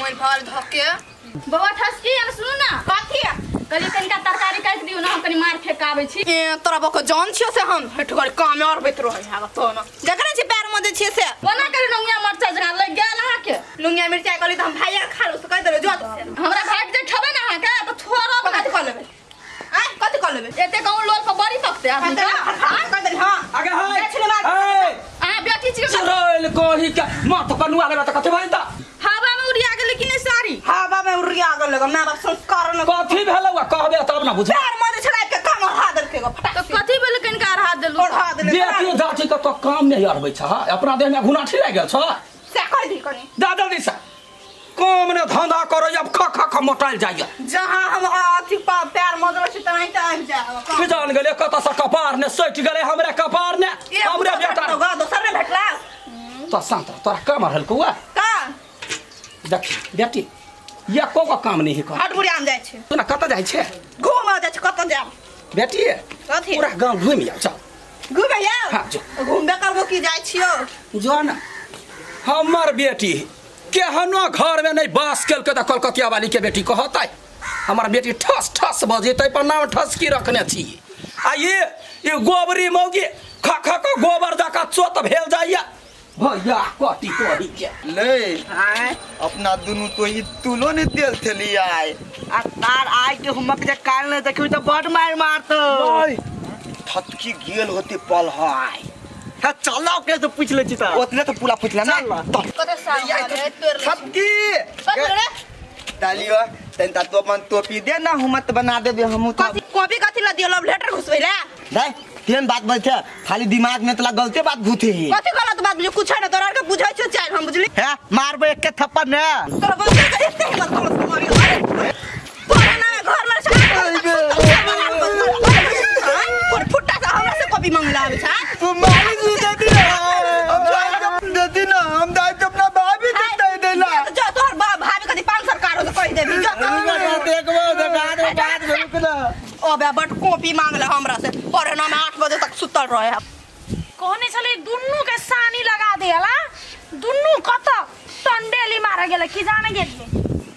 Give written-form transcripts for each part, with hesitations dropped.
Mobile भर धके बौआ ठसकी आर सुनू ना। कथी? कहलियै कनिका तरकारी काटि दियौ ने, हम कनि मार फेक आबै छी। ए तोरा बको जान छियो से हम हेठगर काम और बैत रहै है तो न जकरे छी पैर में दे छियै से कोना करी नौनिया मरचा जकाँ लागि गेल अहाँके। लुंगिया मिरचाई कहली त हम भाइया खा लो से कह देले जो तो से। हमरा भाग जे खेबै ने अहाँके तऽ थोड़ब। कथी कऽ लेबै? आँय, कथी कऽ लेबै? एते गाँव लोल पर बड़ी पकतै आदमी के। कह देली हां। आगे है। बेच ले मार। ए, अहाँ बेटी छी। चुड़ैल कही के माथ पर नुआ लेबे तऽ कथी भइल तऽ? हवा में उड़िया गेलै कि नहि साड़ी? हवा में उड़िया गेल ग, माय बाप संस्कार न। कथी भेलौ आ कहबे तब न बुझबे। पैर में जे छड़ाइ के काम ओढ़ा देलकै ग फटाक तऽ से। कथी भेलै कनिका अढ़ा देलू? ओढ़ा देलकै। बेटी जाति के तो काम नहीं अरबै छ, अपना देह में घुनाठी लागि गेल छ। से कह दी कनी। जा जल्दी से काम ने धंधा करै अब खा खा खा मोटाइल जाइए। जहाँ हम अथी पैर मजरो छी तनाहि तऽ आबि जाय। की जान गेलै कतऽ से कपार ने सटि गेलै हमरे कपार ने हमरे बेटा। ग दोसर ने भेटला। तो शांत रह, तोरा काम रहल कौआ का देख बेटी ये को को काम नहीं कर। हट बुढ़िया, हम जाइ छी। तू ना कतऽ जाइ छै? घूमऽ जाइ छी, कतऽ जायब? बेटी। कथी? पूरा गाँव घुमि आउ, चल। घूमे आउ? हाँ, जो। घूमबे करबो की जाइ छियौ। जो ना हमर बेटी केहनो घर में नहीं बास केलकै तऽ कलकतिया वाली के बेटी कहतै हमर बेटी ठस ठस बजेतै पर नाम ठसकी रखने छी आ ये गोबरी मौगी खा खा के गोबर जकाँ चोत भेल जाइए भैया कटी करी के। ले अपना दुनू तो ई तुलो ने तेल थेली आय। आ तार आइ के हुमक जे काल ने देखबी तऽ बड मारि मारतौ। थतकी गेल होते पल हाय। हाँ, चल ओकरे से पूछ ले छी तऽ। ओतने तो पूरा पूछला ना। चल। कते साल भऽ गेलै, तोड़ि लै छी। थतकी कथी रे? तालियो तन ता तो अपन टोपी दे ना, हुमत बना देबे हमहू तो। कथी कॉपी कथी ला दियो? लव लेटर घुसबै ला? नहीं तेहन बात बजते खाली दिमाग में तोला गलते बात घुथे ही। कथी गलत बात बुझे? कुछ ना तोरा के बुझै छौ चाल हम बुझली। हैं मारबे एक के थप्पड़ ने। तोरा बच्चा के एते हिम्मत कम से मारी। तोरा ना घर में से पर फुट्टा से हमरा से कॉपी मांगला आबै छै। तू मारी दी देती ना हम जाए के देती ना हम दाई के अपना भाभी के दे देला। जो तोहर बाप भाभी कथी पान सरकार हो तो कहि देबी जो। देखबो देखा दे बाद में रुक ना। अबे बट कॉपी मांगला हमरा से पढ़ना में 8 बजे तक सुतल रहे है। कहने छलै दुनू के सानी लगा देला, दुनू कत टंडेली मारे गेलै की जाने गेलियै।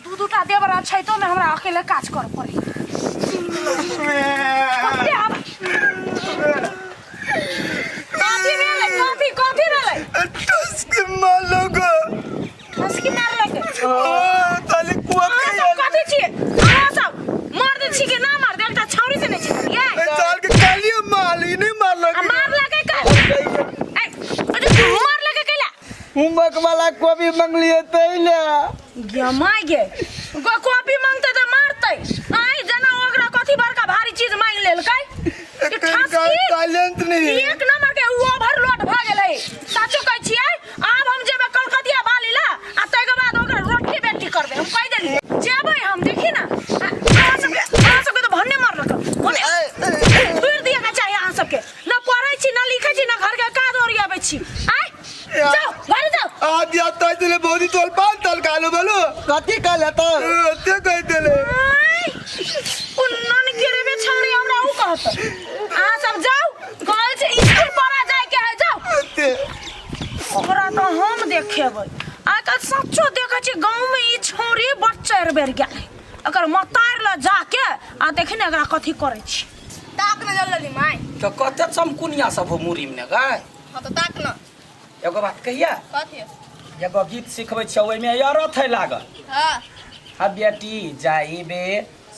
दू दूटा देवर छै तो में हमरा अकेले काज कर पड़े। कते हम कथी भेलै? कथी कथी भेलै? टसकी मारलो गो। ठसकी मारलकै? ताली कुआ अहाँ सब कथी छियै? अहाँ सब मर्द छी कि ना मर्द? एकटा छौरी से नहि छियै? साल के काली माली नहीं मारलो। आ मारलकै काल? ए, अरे मारलकै कैला? हुमक वाला कॉपी मंगलिए तैले। गे my गे, कॉपी मांगते तऽ मारतै। आइ जेना ओकरा कथी बड़का भारी चीज मांगि लेलकै कि ठसकी। टैलेंट नहीं। एक नंबर के उ ओवरलोड भऽ गेलै। सचो कहै छियै, आब हम जेबै कलकतिया बाली ला आ ताहिके बाद ओकरा रोटी बेटी करबै, हम कहि देलियै जेबै हम। देखी ना अहाँ सबके तऽ भन्ने मारलक, भन्ने छोड़ि दिअ के चाही अहाँ सबके। न पढ़ै छी न लिखै छी न घर के काज ओरियाबै छी। आइ जाउ घर जाउ। आ दिया तय दिले भौजी तोल पान तल कालो बोलो। कथी कहले तो? ते कह देले। आइ, ओ नन गिरेबे छौड़ी हमरा उ कहत। अहाँ सब जाउ, कहै छै स्कूल पढ़ा जाय के है, जाउ। ते ओकरा तऽ हम देखेबै। आइ काल्हि सच्चो देखै छी गाँव में ई छौड़ी बड़ चढ़ि बेर गेल है। एकर मतार लऽ जाके आ देखी ने एकरा कथी करै छी। ताक न जल्दी माय। तो कते चमकुनिया सब हो मुरी में गाय। हां तो ताक न। एगो बात कहिया? कथी? एगो गीत सिखबै छियै ओहिमे अरथ है लागल। हां। हा बेटी जाइबे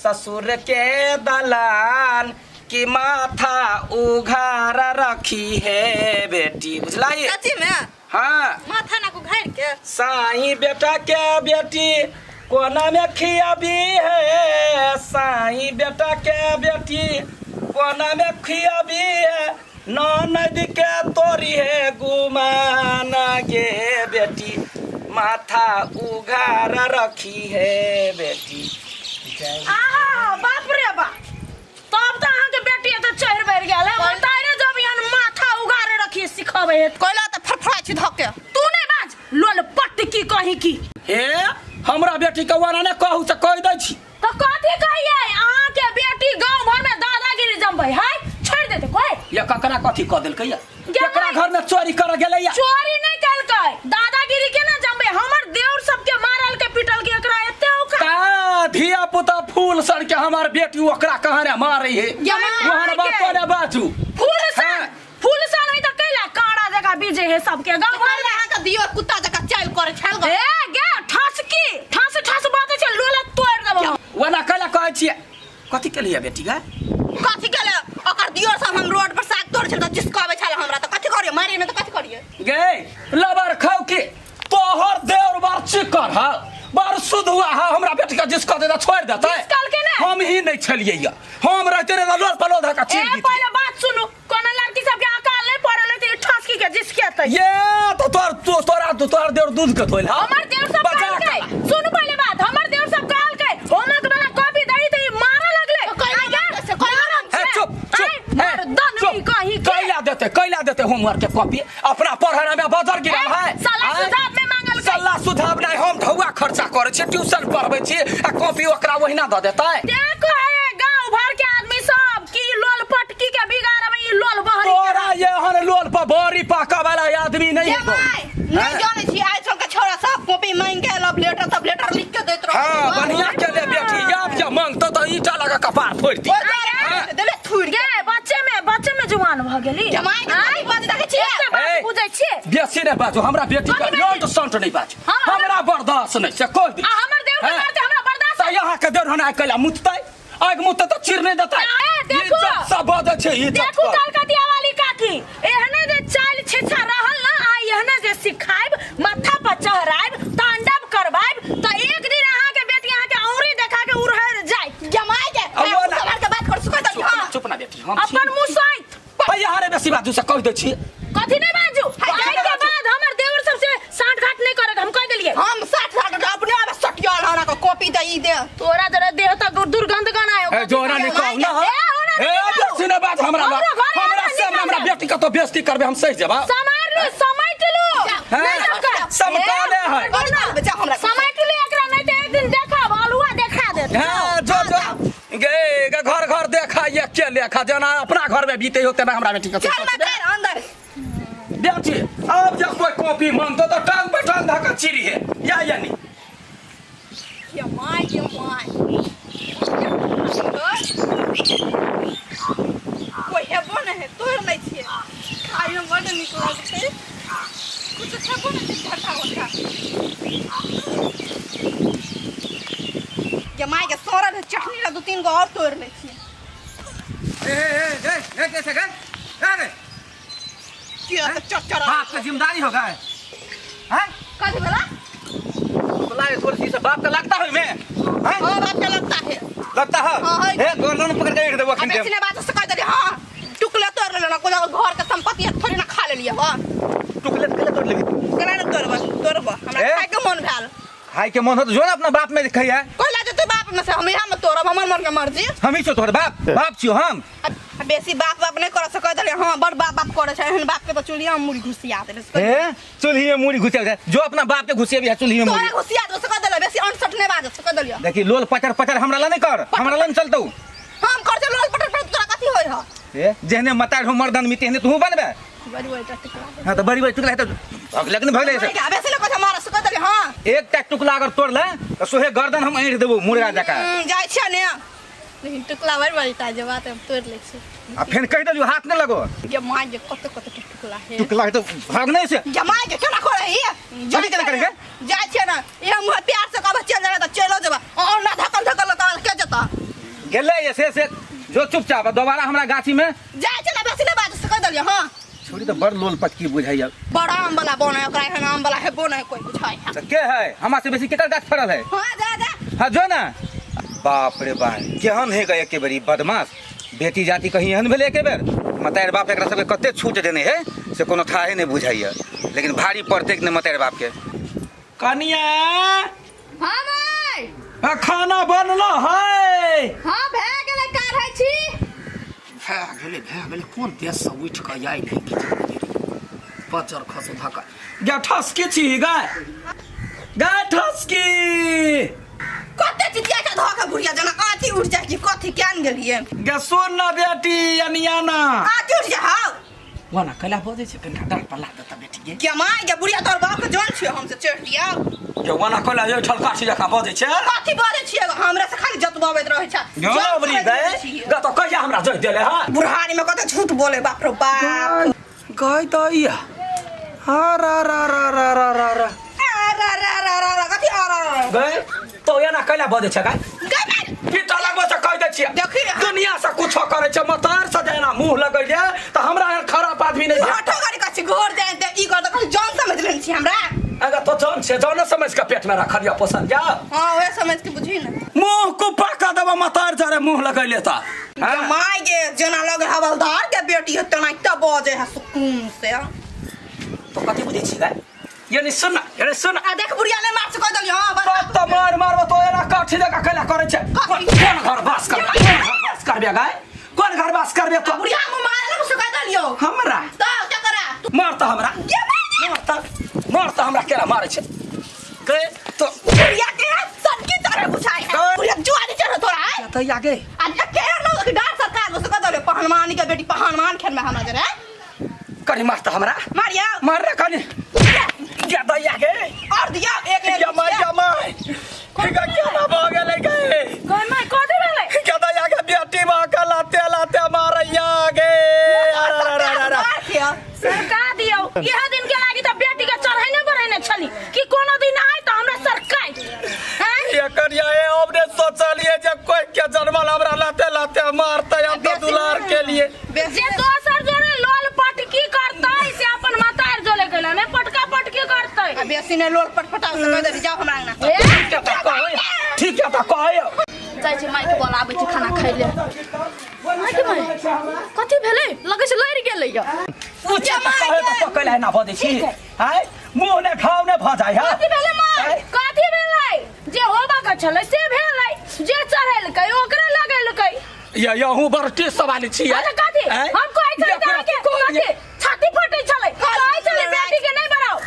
ससुर के दलान कि माथा उघार रखी है बेटी, बुझला ये? सच्ची में? हाँ। माथा ना को उघार के? साईं बेटा के बेटी कोना में खियाबी है, साईं बेटा के बेटी कोना में खियाबी है, ननद के तोरी है गुमाना गे बेटी, माथा उघार रखी है बेटी। आहा बाप रे बाप, तब तऽ अहाँके बेटी एतऽ चढ़ि बढ़ि गेल है। बताए जब यहाँ माथा उघारे रखी सिखबै है। कोइला तऽ फड़फड़ाइ छी धके। तू नहीं बाज लोल पट्ट की कही की। हे हमरा बेटी के ओना ने कहू तऽ कहि दै छी। तऽ कथी कहियै? अहाँके बेटी गांव भर में दादागिरी जमबै है, छोड़ि देतै कोई? ये ककरा कथी कऽ देलकै या? गेलै। केकरा घर में चोरी करऽ गेलै या? चोरी नहीं केलकै, दादागिरी केना जमबै? हमर देवर सबके मारल के पिटल के एकरा फूल सन के हमार बेटी ओकरा कहाँ ने मारे है वहाँ बात तो ने बाजू फूल सन हाँ। फूल सन है त कैला काड़ा जगह बीजे है सबके गांव भर में अहाँ के दियो कुत्ता जकाँ चालि करे छल गो ए गे ठसकी ठस ठस बात छै लोला तोड़ देबो हम। ओना कैला कहै छियै कथी के लिए बेटी गा कथी केले ओकर दियो सब हम रोड पर साग तोड़ छल तऽ चिसकाबै छल हमरा तऽ कथी करियै मारियै नहि तऽ कथी करियै गे लबर खाउ के तोहर देवर बार चिकर है बार सुधुआ है हमरा बेटी के जिसका देता छोड़ देता जिसकल के ने? हम ही नहीं छलिए या हम रहते रे लोल पलो धका ए चीर दी पहिले बात सुनू कोनो लड़की सबके अकाल नहीं पड़ल है त ठसकी के जिसके त ये तो तोर तो तोरा तो तोहर देवर दूध के धोइल हमर देवर सब बचा कहलकै कला। सुनू पहिले बात हमर देवर सब कहलकै होमक वाला कॉपी दही त ई मारे लगले कैला आइ गे, मारतै से, कैला मारम ए, छै। चुप चुप आइ, ए, मर्दन चुप भी कहीं के कैला देते कैला देते होमवर्क के कॉपी अपना पढ़ाना में बजर गिरल ए, है सलाह आँय? सुझाव में मांगलकै। सलाह सुझाव नहीं हम ढौआ खर्चा करे छियै ट्यूशन पढ़बै छियै आ कॉपी ओकरा ओहिना दऽ देतै देखो हे गांव भर के आदमी सब की लोल पटकी के बिगाड़ में ई लोल बहरी के तोरा एहन लोल पर बड़ी पाका वाला आदमी नहीं है जमाइ नहि जानै छी आइ सब के छोरा सब कॉपी मांगि के लव लेटर सब लेटर लिख के दैत रहै हाँ बढ़िया के ले बेटी आब जे मांगतो तऽ ईटा लगा कपार फोड़ि दी ओहि दुआरे देले थुरि गे बच्चे में जुआन भ गेली जमाइ के खाली बात देखै छियै एते बात ए। बुझै छियै बेसी नहि बाजू हमरा बेटी के कथी बेटी? लंट संट नहि बाजू हाँ, हमरा बर्दाश्त नहि से कहि दी आ हमर देवर के हाँ। मारते हमरा बर्दाश्त तऽ यहाँ के देर होना कैला मुततै आगि मुततै तऽ चीर नहि देतै ए, देखू। इज्जत सब बजै छै इज्जत देखू पर। कलकतिया वाली काकी एहने जे चाल छिछा रहल ना आ एहने जे सिखाइब माथा पर चढ़ाइब तांडव करवाइब त एक दिन अहाँ के बेटी अहाँ के औरी देखा के उड़हर जाय जमाइ के आ वो ना- सवार के बात कर सुकै चुप हां ना, चुप ना बेटी हम छी। अपन मुँह सहित भैया हरे बेसी बाजू से कहि दै छी कथी नहीं बाजू हाय, जाय के बाजू। बाद हमर देवर सबसे साँठ घाट नहीं करे हम कह देलिए हम 60 साल अपने आप सटियल हना के कॉपी दे ई दे तोरा जरा देह तक दुर्गंध गनायो ए जोरा नहीं कहू ना ए, ओना ए नहीं कहू। बेसी ना बाज हमरा हमरो घरे हमरा आना से नहीं हमरा बाजू। बेटी के तो बेइज्जती करबे हम सही जेबा समार लू समेट लू हाँ, नहीं तो का समटाले है। और ना बच्चा हमरा समेट लू एकरा नहीं तो एक दिन देखब अलुआ देखा देत हाँ जो जो गे गे घर घर देखा ये के लेखा जेना अपना घर में बीते हो तेना हमरा बेटी के चल ना कर अंदर बेटी अब जब कोई कॉपी मांगतो तो टांग पे टांग धक्का चिरी है या या नहीं जमाइ जमाइ कोई हेबो नहि है तोड़ लै छियै खाइमे बड्ड नीक लगतै कुछ खेबो नहि छै घंटा घंटा जमाइके सड़ल है चटनी ला दू तीन गो और तोड़ लै छियै ए ए ए ए कैसे गए ए किया तऽ चचरा बाप का जिम्मेदारी होगा हैं कथी भेला बोला थोड़ी सी बाप का लगता है मैं हैं हाँ बाप के लगता है लगता है हाँ, है। ए गर्दन पकड़ के रख देबो अब अखन बेसी बात से कह देली हाँ टुकले तोड़ लेना कोई घर के संपत्ति है थोड़ी ना खा लेलिए हाँ टुकले टुकले तोड़ लेबी केना ने तोड़ब तोड़ब हमरा ए? खाय के मन भेल खाय के मन हो तो जो ना अपना बाप में खइया कोई जेतै बाप में से हम यहाँ में तोड़ब हमर मन के मर्जी हम ही छो तोहर बाप बाप छियो हम आ बेसी बाप बाप नहीं कर सकै देले हाँ बड़ बाप बाप करे छै एहन बाप के तो चुलिया में मुड़ी घुसिया देले से ए चूल्ही में मुड़ी घुसिया दे जो अपना बाप के घुसिया भी है चूल्ही में मुड़ी तोरा घुसिया दे से कह देले बेसी अनसठ नहीं बाज से कह देलियो देखी लोल पचर पचर हमरा ला नहीं कर हमरा ला नहीं चलतौ हम कर लोल पटर पटर तोरा कथी होय ह ए जेहने मतार हो मर्दन मी तेहने तू बनबे बड़ी बड़ी टुकड़ा हां तो बड़ी बड़ी टुकड़ा है तो भगले कि नहीं भगले माय के बेसी लोग मारा से कह देले हां एकटा टुकड़ा अगर तोड़ ले तो सोहे गर्दन हम ऐंठ देबो मुर्गा जका जाइ छियै ने लेकिन टुकड़ा बड़ बड़ी ताजे बात हम तोड़ लै छी आ फेन कहि देलियो हाथ नहीं लगो गे माय के कते कते टुकड़ा है टुकड़ा है तो भाग नहीं से जमाय के केना करे ही कथी केना करे जाइ छियै ने ये मुँह प्यार से कहब चल जाना तऽ चलो जेबा और ना धकल धकल तऽ के जेता गेलै ये से से जो चुपचाप आ दोबारा हमरा गाछी में जाइ छै ने बेसी नहि बाज से कहि देलियै हँ छोरी तऽ बड़ लोल पटकी बुझाइया बड़ा आम वाला बन है ओकरा एहन आम वाला हेबो नहि कोइ बुझाइ है तऽ के है हमरा से बेसी केकर गाछ फड़ल है हँ जा जा हाँ जो ना बाप रे बाप केहन है गए एके बेरी बदमाश बेटी जाति कहीं एहन भेलै एके बेर मतार बाप एकरा सबके कते छूट देने है से कोनो थाहे नहि बुझाइया लेकिन भारी पड़तै कि नहि मतार बापके कनिया हाँ माय आ, खाना बनलो है हाँ भए गेलै काढ़ै छी भए गेलै भए गेलै कोन देशसँ उठि कऽ आयल है कि बजर खसो धक्का गे ठसकी छी गाय गाय ठसकी कते चिचिया के धऽ के बुढ़िया जेना आँखि उठि जाय कि कथी केन गेलियै गे सुन ना बेटी अनिया ना आँखि उठि जाय हौ वना कैला बजै छै कनिका डर पर ला देता बेटी गे गे माय गे बुढ़िया तोहर बाप के जान छियै हम से चढ़ि दियौ जवाना कोला ये ठलका छी जका बजै छै। कथी बजै छियै? हमरा से खाली जतबबैत रहै छै। जबरी गए ग तो कहिया हमरा जोइ देले हां? बुढ़ानी में कते झूठ बोले, बाप रे बाप। गए त इया हा रा रा रा रा रा रा रा आ रा रा रा रा रा कथी आ रा रा? गए तो एना कैला बजै छै गए? गए मार। पीटा लगबो से कह दै छियै। देखी रे। दुनिया से कुछो करै छै, मतार से जेना मुंह लगैले त हमरा एहन खराब आदमी नहीं भेटत। हटो गाड़ी कथी गोर जाए ते ई कर त कथी जन समझ लेने छी हमरा? अगर तो जन छै, जन समझ के पेट में रखल या पोसल जा। हां, ओहे समझ के बुझी ने। मुंह कुप्पा कर देबो मतार जरे मुंह लगैले त। हाँ? माय गे, जेना लगे हवलदार के बेटी है तेना त बजे है सुकून से। तो कथी बुझै छी गए? यानी सुन, यानी सुन। आ देख बुढ़िया ने मार से कह देलियो। हां बस। तब त मार मारबो तो एना काठी जका कैला करै छै। कथी? कोन घर बास करबे? कोन घर बास करबे गाय? कोन घर बास करबे तो? बुढ़िया हम मारे से कह देलियो। हमरा त क्या करा? मार त हमरा। के मार? मार त, मार त हमरा केना मारै छै गे तो? बुढ़िया के सनकी तरह बुझाई है। गए। बुढ़िया जुआरी चढ़ तोरा है। त आगे आ के लोग के डांट सरकार से कह देलियो पहलवानी के बेटी पहलवान खेल में हमरा जरे। कनि मार त हमरा। मारिया। मार रे कनि या दैया गे। और दिया एक या मार या मार ठीक है, क्या ना भऽ गेलै गे? गय माय, कथी भेलै? क्या दैया गे, बेटी भऽ के लाते लाते मारैया गे। अरे रे रे रे रे। मार के सरका दियौ, इहे दिन के लागी त बेटी के चढ़ैने बढ़ैने छली कि कोनो दिन आय त हमरा सरकाई हैं। एकर ये हमने सोचलिए जे कोई के जन्मल हमरा लाते लाते मारते, हम तो दुलार के लिए। जे दोसर जोरे लोल पटकी करतै से अपन मातार जोले गेला ने पटका पटकी करतै। आ बेसी ने लोल पटपटा से कह देली, जाओ हमरा अंगना। ए, ठीक है त कहे, ठीक है त कहे। जाइ छै माइके बोलाबै छै खाना खाइ ले। माइके माय, कथी भेलै? लगै छै लड़ि गेलै या। पूछे त कहे त पकड़ है ना भऽ दै छी हाय मुंह ने घाव ने भऽ जाइ है। कथी भेलै माय? आँय? कथी भेलै? जे होबा के छलै से भेलै, जे चढ़ेलकै ओकरे लगेलकै। या यहूँ बड़ टेस्ट सवाल छी। अच्छा कथी? आँय? हम कहै छलै या अहाँके कहलियै। कथी छाती फटै छलै? कहै छलै बेटी के नहि बढ़ाओ।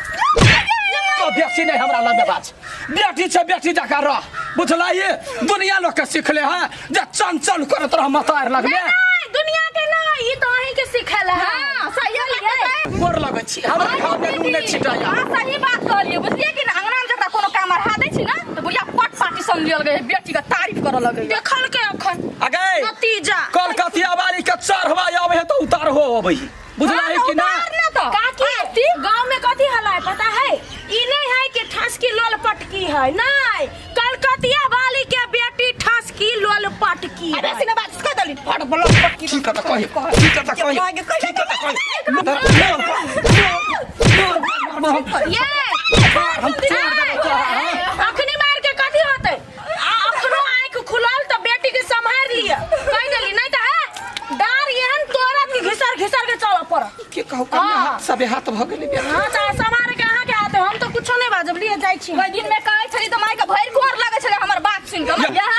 तो बेसी नहीं हमरा लगे बात, बेटी छै बेटी जकाँ रह, बुझला? ये दुनिया लोग के सिखले है जे चंचल करत रह मतार लगले। नहीं, दुनिया के नहीं, ई तो अहीं के सिखेल है। हां, सही बात। गोर लगै छी, हमरा घाव में नून नहि छिटाया। हां, सही बात कहलियै, बुझलियै कि ना? अंगना में जकरा कोनो काम अढ़ा दै छी ना तऽ बुढ़िया पट पाटी समझियल गए, बेटी के तारीफ करऽ लगै। देखल के अखन अगे नतीजा। कलकतिया वाली के चढ़वा आवे है तो उतार हो अबै, बुझला है कि ना? ना तो काकी, गांव में कथी हला है पता है? ई नहीं है कि ठसकी लोल पटकी है, नहीं, कलकतिया वाली के बेटी ठसकी लोल पटकी आ है। बेसी ने बात कह देली फट बोलो पटकी। ठीक है त कही, ठीक है त कही, ठीक है त कही। ये हम छोड़ देबै तोरा, हाँ? अखनी मार के कथी होते? आ अखनो आंख खुलल त बेटी के संभार लिया, कह देली, नहीं त है डार एहन तोरा कि घिसर घिसर के चल पड़त। के कहू कन्या, हाथ सबे हाथ भऽ गेलै बेटी। हां, त संभार के अहाँ के हाथ, हम तो कुछो नहीं बाजब, लिए जाइ छी। ओहि दिन में कहै छली तऽ माय के भरि गोर लगै छलै हमर बात सुनि कऽ। इएह